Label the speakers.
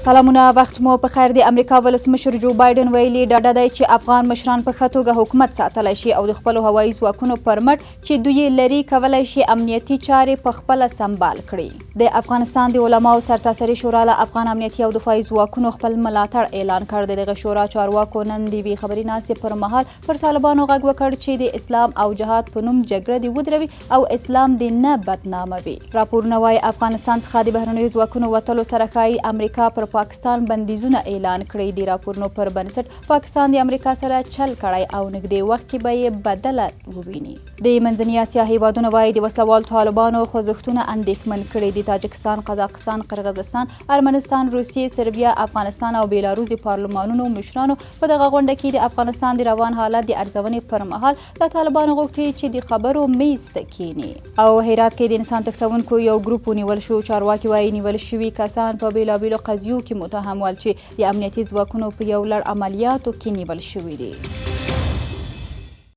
Speaker 1: سلامونه، وخت مو په خیر. د امریکا ولسمشر جو بایډن ویلي، ډاډه دی چې افغان مشران په ښه توګه حکومت ساتلی شي او د خپلو هوایي ځواکونو پر مټ چې دوی یې لري کولای شي امنیتي چارې په خپله سمبال کړي. د افغانستان د علماو سرتاسري شورا له افغان امنیتي او دفاعي ځواکونو خپل ملاتړ اعلان کړ. د دغه شورا چارواکو نن د یوې خبري ناستې پر مهال پر طالبانو غږ وکړ چې د اسلام او جهاد په نوم جګړه دې ودروي او اسلام دې نه بدناموي. راپورونه وايي، افغانستان څخه د بهرنیو ځواکونو وتلو سره ښايي امریکا پر پاکستان بندیزونه اعلان کړي. د راپورونو پر بنسټ پاکستان د امریکا سره چل کړی او نږدې وخت کې به یې بدله وویني. د منځني اسیا هیوادونه وايي، د وسلوالو طالبانو خوځښتونه اندېښمن کړي دي. تاجکستان، قزاقستان، قرغزستان، ارمنستان، روسیې، سربیا، افغانستان او بیلاروس د پارلمانونو مشرانو په دغه غونډه کې د افغانستان د روان حالت د ارزونې پر مهال له طالبانو غوښتي چې د خبرو میز ته کیني. او هرات کې د انسان تښتونکو یو ګروپ ونیول شو. چارواکي وايي، نیول شوي کسان په بیلابیلو قضیو کې متهم ول چې د امنیتي ځواکونو په یو لړ عملیاتو کې نیول شوي دي.